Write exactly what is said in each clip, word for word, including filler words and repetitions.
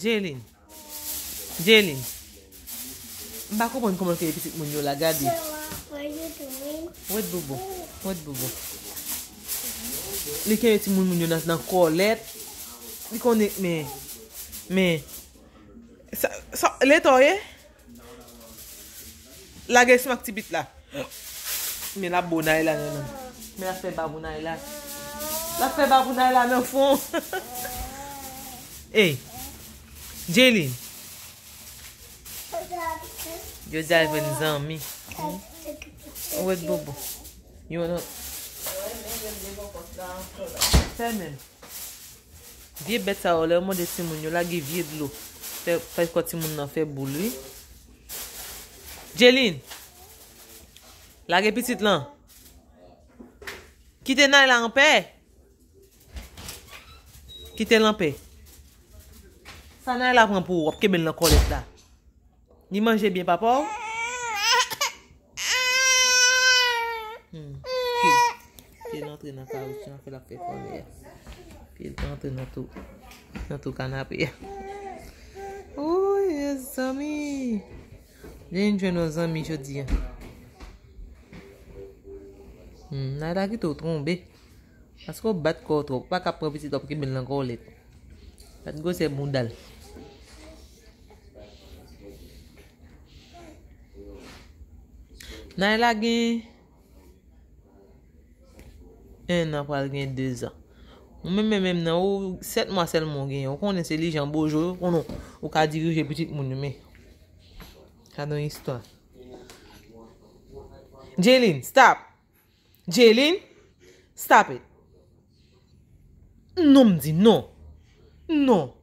Jaylin. Jaylin. M pa konprann kòman l fè pitit moun yo la, gade. Wèt bobo. Wèt bobo. Li kenbe timoun moun yo nan, nan kòlèt. Li konnen, men, men, sa, sa, leta w ye? Lage sou ak ti pit la. Men l ap bo Nayla nan, nan. Men l ap fè ba pou Nayla. L ap fè ba pou Nayla nan fon. Ey, Jaylin. Yo di al jwenn zanmi. Ou wèt bobo. Yo nan. Fèmen. Vye bèt sa yo, lè yo mande timoun yo lage vye dlo. Fè, fè kò timoun nan fè boul, wi. Jaylin, lage pitit lan. Kite Nayla anpè. Kite l anpè. Sa Nayla pran pou ou, w ap kenbe l nan kòlèt la. Li manje byen, papa w? Hmm. Kite l antre nan kawoutyou an, fè l ap fè kòlè a. Kite l antre nan tou, nan tou kanape a. Oy, mezanmi. Jaylin jwenn yon zanmi jodi a. Hmm, Nayla kite w tonbe. Paske w bat kò w twòp. Ou pa ka pran pitit w ap kenbe l nan kòlèt. Bat gwosè bounda l. Nayla gen en an, pral gen de zan. Ou menm, menm, menm nan, ou sèt mwa sèlman w genyen. Ou konnen se li jan bojo, ou konnen ou ka dirije pitit moun yo, men. Gade yon istwa. Jaylin, stop! Jaylin, stop it! Non, m di non! Non!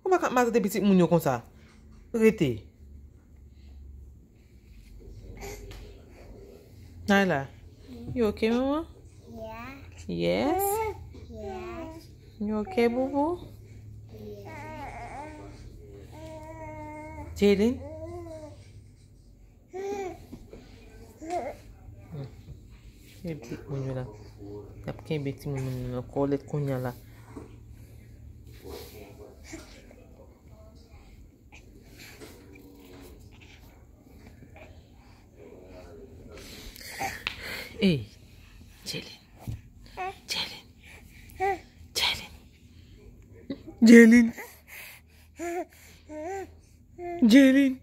Ou pa ka maltrete pitit moun yo konsa. Rete. Nayla, you okay, manman? Yes? Yes. You okay, boo boo? Yes. Jaylin? Hmm. Kenbe timoun yo la. Y ap kenbe timoun yo nan kòlèt kounye a la. Ey, Jaylin. Jaylin. Jaylin. Jaylin. Jaylin.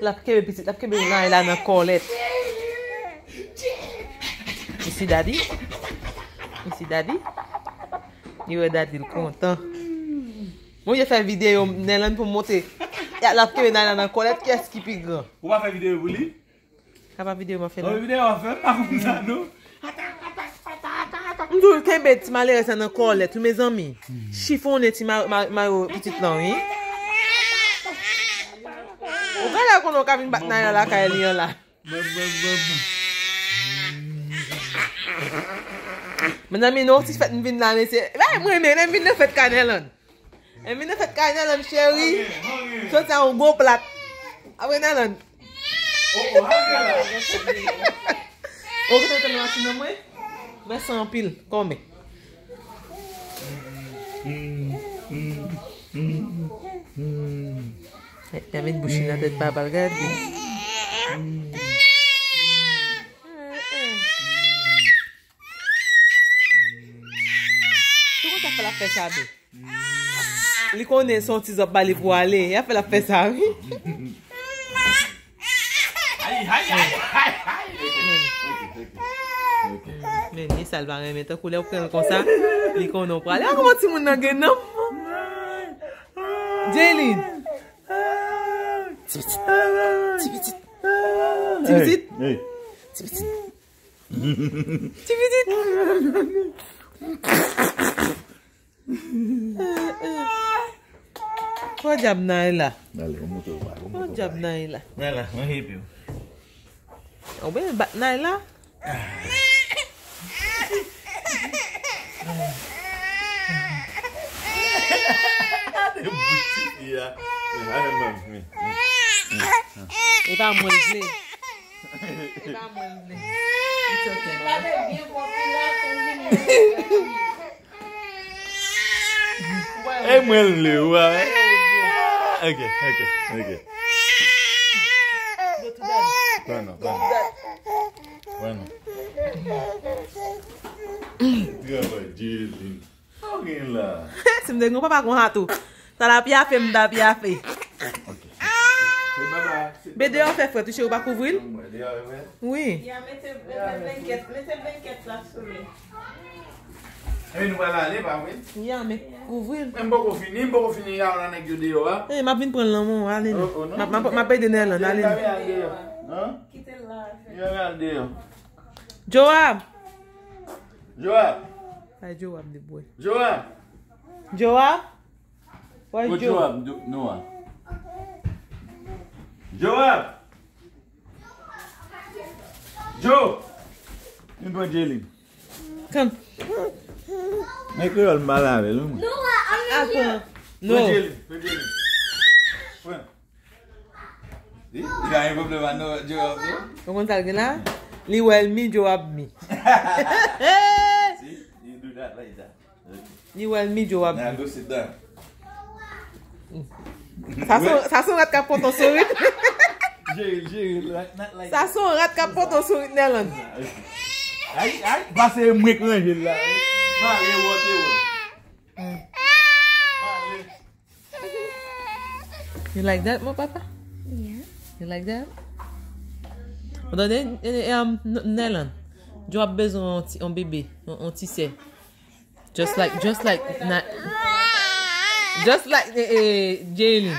L ap kenbe pitit, l ap kenbe Nayla nan kòlèt. You see daddy? You see daddy? Li wè daddy l kontan. Mwen je fè videyo Naylan pou montre. L ap kenbe Nayla nan kòlèt, kiyès ki pi gran? Ou pa fè videyo pou li? Apa videyo m ap fè la? Videyo w ap fè, pa konn sa non. M di w kenbe ti malerèz la nan kòlèt wi, mezanmi. Chifonnen ti ma-, ma-, mayo pitit lan wi. Ou gade konnen w ka vin bat Nayla lakay li an la. Mezanmi, non, ti fèt m vin la, mesye. Ay, mwen renmen lè m vin nan fèt Kanèlan. Envite fèt kay Nèlòn cheri. Soti a yon gwo plat. Apre Nèlòn. Ou kite tande masin nan mwen? Mèsi anpil. Kòmè. Ay, y a met bouch li nan tèt papa l, gade. Pou konsa fè l ap fè sa, bè? Li konnen se yon ti zòb ba li pou ale. Y ap fè l ap fè sa, wi. Ay, ay, ay, ay, ay. Men, men, men, sa l pa renmen. Tankou lè w pran l konsa, li konnen w prale. A, kòman timoun nan gen nanm? Jaylin. Ti pitit. Ti pitit. Ti pitit. Hey, hey. Ti pitit. Ti pitit. Podyab Nayla. Ale, on moute w pa, on moute w pa. Podyab Nayla. Nayla, mwen hepi w. Ou byen bat Nayla? Gade bouch ti fi a. Ale, mami. E pa mwen l vle. E pa mwen l vle. It's okay, mama. E mwen l vle, ou a wè. Ok, ok, ok. Pran non, pran non. Pran non. Travay, Jelin. Sa w gen la? Si m te gen yon papa konsa tou. Sa l ap yafe, m t ap yafe. Ok. Se baba. Se baba. Be deyò fè frèt, wi, cheri, ou pa kouvri l? Mwen, deyò, wi. Wi. Ya, mete, mete blankèt, mete blankèt la sou li. Epi nou pral ale, pa vre? Ya, men kouvri l. Men m poko fini, m poko fini ya la nèg yo deyò a. Eh, m ap vin pran l nan men w, ale non. Oh, oh, non. M ap, m ap, m ap ede Nèland, ale non. Kite l la. Kite l la. Yo al deyò. Joab! Joab! Ay, Joab de bwè. Joab! Joab? Wè Joab. Joab, nou a. Joab! Jo! Vin pran Jelin. Come. Men kreyòl m pale avè l, wi. Noah, I'm not here. Attends. No. Pran Jelin, pran Jelin. Pran. Li, li pa gen pwoblèm ak Joab, non? Ou konn sa l gen la? Li wè l mi, Joab mi. See? You do that like that. Li wè l mi, Joab mi. Now go sit down. Sa se, sa se yon rat k ap pran ton sourit. Jere l, jere l, like, not like that. Sa se yon rat k ap pran ton sourit, Nèland. Ay, ay, pase mwen k ranje l la. Pale, wote, wote. Pale. You like that, mon papa? Yeah. You like that? Ou tande, eh, eh, um, N-, Nèland? Joab bezwen yon ti, yon bebe, yon, yon ti sè. Just like, just like, na, just like, eh, eh, Jelin.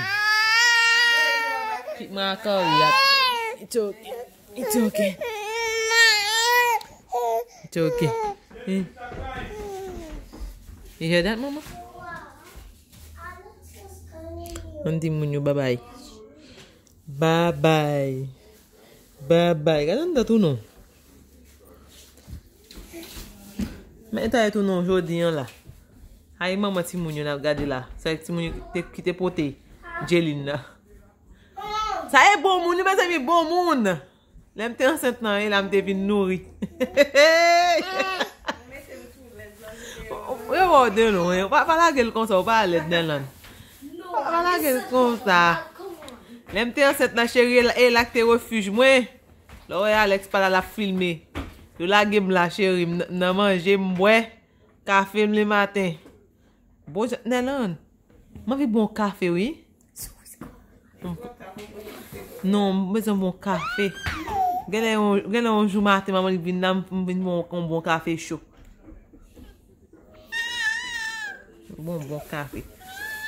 Keep my car, yeah. It's okay. It's okay. It's okay. Eh. You hear that, mama? Ann di moun yo babay. Babay. Babay. Gade anndan tou non. Men eta e tou non jodi an la. Ay manman timoun yo n ap gade la. Sa e timoun yo te, ki te pote Jelin la. Sa e bon moun, wi, mezanmi, bon moun. Lè m te ansent nan, e la m te vin nouri. Yo wè w de lwen, pa, pa lage l konsa, ou pa lèd, Nèland. Pa, pa lage l konsa. Lè m te ansent nan, cheri, e la, e la k te refij mwen. Lè w wè Alex pa la, l ap filme. Yo lage m la, cheri, m nan, nan manje, m bwè. Kafe m lematen. Bon, Nèland, m anvi bwè yon kafe, wi. Non, m bezwen bwè yon kafe. Genlè yon, genlè yon jou maten, manman li vin la, m, m vin bwè yon, yon bon kafe cho. Bon, bon kafe.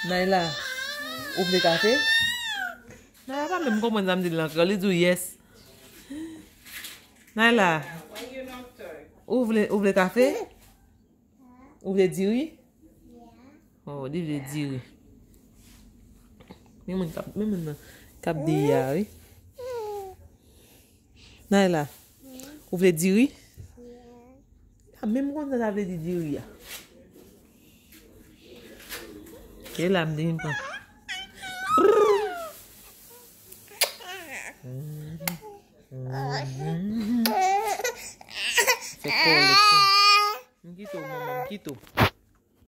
Nayla, ou vle kafe? Nayla pa menm konprann sa m di l ankò. Li di w yes. Nayla, ou vle, ou vle kafe? Ou vle diri? Oh, li vle diri. Men moun k ap, men moun nan k ap diri a, wi. Nayla, ou vle diri? A, menm konn sa sa vle di diri a. E la m di m pran. Se kole, se. M kite w, manman, m kite w.